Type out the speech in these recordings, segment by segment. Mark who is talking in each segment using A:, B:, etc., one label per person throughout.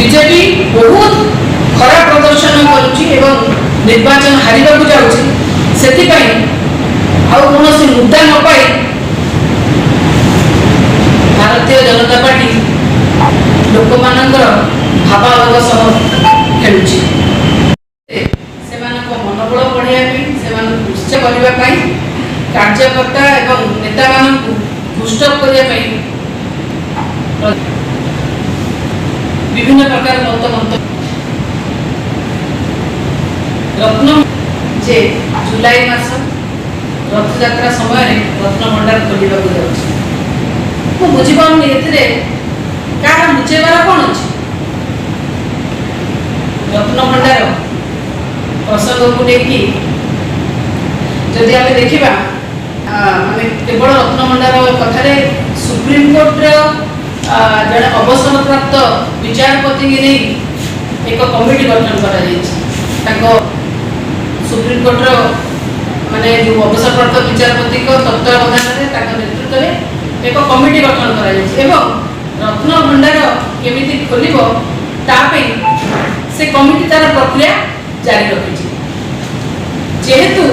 A: BJP ବହୁତ ଖରାପ ପ୍ରଦର୍ଶନ କରୁଛି ଏବଂ ନିର୍ବାଚନ ହାରିବାକୁ ଯାଉଛି, ସେଥିପାଇଁ ଆଉ କୌଣସି ମୁଦ୍ଦା ନ ପାଇ ଭାରତୀୟ ଜନତା ପାର୍ଟି ଲୋକମାନଙ୍କର ଭାବାବେଗ ସହ ଖେଳୁଛି। ସେମାନଙ୍କ ମନୋବଳ ବଢ଼ାଇବା ପାଇଁ, ସେମାନଙ୍କୁ ଉତ୍ସାହ କରିବା ପାଇଁ, କାର୍ଯ୍ୟକର୍ତ୍ତା ଏବଂ ନେତାମାନଙ୍କୁ ବୁଷ୍ଟଅପ୍ କରିବା ପାଇଁ ବିଭିନ୍ନ ପ୍ରକାର ମତ ମନ୍ତ ରତ୍ନ ଯେ ଜୁଲାଇ ମାସ ରଥଯାତ୍ରା ସମୟରେ ରତ୍ନଭଣ୍ଡାର ଖୋଲିବାକୁ ଯାଉଛି। ମୁଁ ବୁଝିପାରୁନି, ଏଥିରେ କାହାର ଲୁଚେଇବାର କ'ଣ ଅଛି? ରତ୍ନଭଣ୍ଡାର ପ୍ରସଙ୍ଗକୁ ନେଇକି ଯଦି ଆମେ ଦେଖିବା, ମାନେ କେବଳ ରତ୍ନଭଣ୍ଡାର କଥାରେ ସୁପ୍ରିମକୋର୍ଟର ଜଣେ ଅବସରପ୍ରାପ୍ତ ବିଚାରପତିଙ୍କୁ ନେଇ ଏକ କମିଟି ଗଠନ କରାଯାଇଛି। ତାଙ୍କ ସୁପ୍ରିମକୋର୍ଟର ମାନେ ଯେଉଁ ଅବସରପ୍ରାପ୍ତ ବିଚାରପତିଙ୍କ ତତ୍ତ୍ୱାବଧାନରେ, ତାଙ୍କ ନେତୃତ୍ୱରେ ଏକ କମିଟି ଗଠନ କରାଯାଇଛି ଏବଂ ରତ୍ନଭଣ୍ଡାର କେମିତି ଖୋଲିବ, ତା ପାଇଁ ସେ କମିଟି ତାର ପ୍ରକ୍ରିୟା ଜାରି ରଖିଛି। ଯେହେତୁ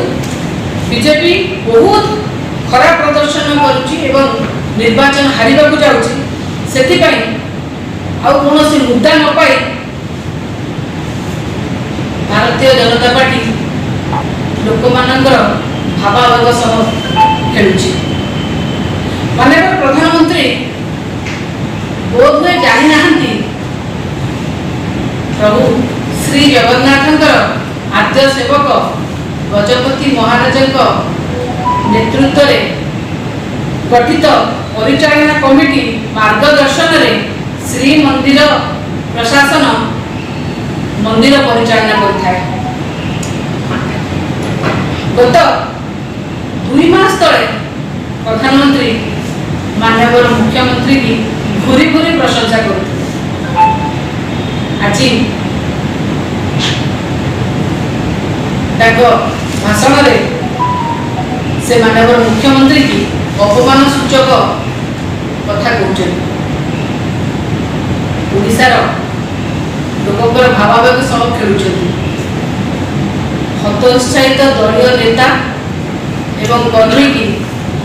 A: ବିଜେପି ବହୁତ ଖରାପ ପ୍ରଦର୍ଶନ କରୁଛି ଏବଂ ନିର୍ବାଚନ ହାରିବାକୁ ଯାଉଛି, ସେଥିପାଇଁ ଆଉ କୌଣସି ମୁଦ୍ଦା ନ ପାଇ ଭାରତୀୟ ଜନତା ପାର୍ଟି ଲୋକମାନଙ୍କର ଭାବାବେଗ ସହ ଖେଳୁଛି। ମାନ୍ୟବର ପ୍ରଧାନମନ୍ତ୍ରୀ ବୋଧହୁଏ ଜାଣିନାହାନ୍ତି, ପ୍ରଭୁ ଶ୍ରୀ ଜଗନ୍ନାଥଙ୍କର ଆଦ୍ୟ ସେବକ ଗଜପତି ମହାରାଜଙ୍କ ନେତୃତ୍ୱରେ ଗଠିତ ପରିଚାଳନା କମିଟି ମାର୍ଗଦର୍ଶନରେ ଶ୍ରୀମନ୍ଦିର ପ୍ରଶାସନ ମନ୍ଦିର ପରିଚାଳନା କରିଥାଏ। ଗତ 2 ମାସ ତଳେ ପ୍ରଧାନମନ୍ତ୍ରୀ ମାନ୍ୟବର ମୁଖ୍ୟମନ୍ତ୍ରୀକି ଭୁରି ଭୁରି ପ୍ରଶଂସା କରୁଥିଲେ। ଆଜି ତାଙ୍କ ଭାଷଣରେ ସେ ମାନ୍ୟବର ମୁଖ୍ୟମନ୍ତ୍ରୀକି ଅପମାନ ସୂଚକ କଥା କହୁଛନ୍ତି, ଓଡ଼ିଶାର ଲୋକଙ୍କର ଭାବାବେଗ ସହ ଖେଳୁଛନ୍ତି। ହତୋତ୍ସାହିତ ଦଳୀୟ ନେତା ଏବଂ କର୍ମୀକି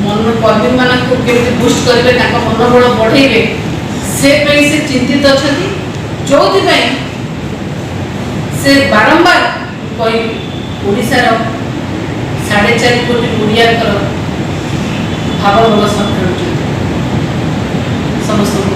A: ମନ କର୍ମୀମାନଙ୍କୁ କେମିତି ବୁଷ୍ଟ କରିବେ, ତାଙ୍କ ମନୋବଳ ବଢ଼େଇବେ, ସେ ପାଇଁ ସେ ଚିନ୍ତିତ ଅଛନ୍ତି। ଯୋଉଥିପାଇଁ ସେ ବାରମ୍ବାର କହିବି, ଓଡ଼ିଶାର 4.5 କୋଟି ଓଡ଼ିଆଙ୍କର ଭାବାବେଗ ସହ ଖେଳୁଛନ୍ତି। ସମସ୍ତଙ୍କୁ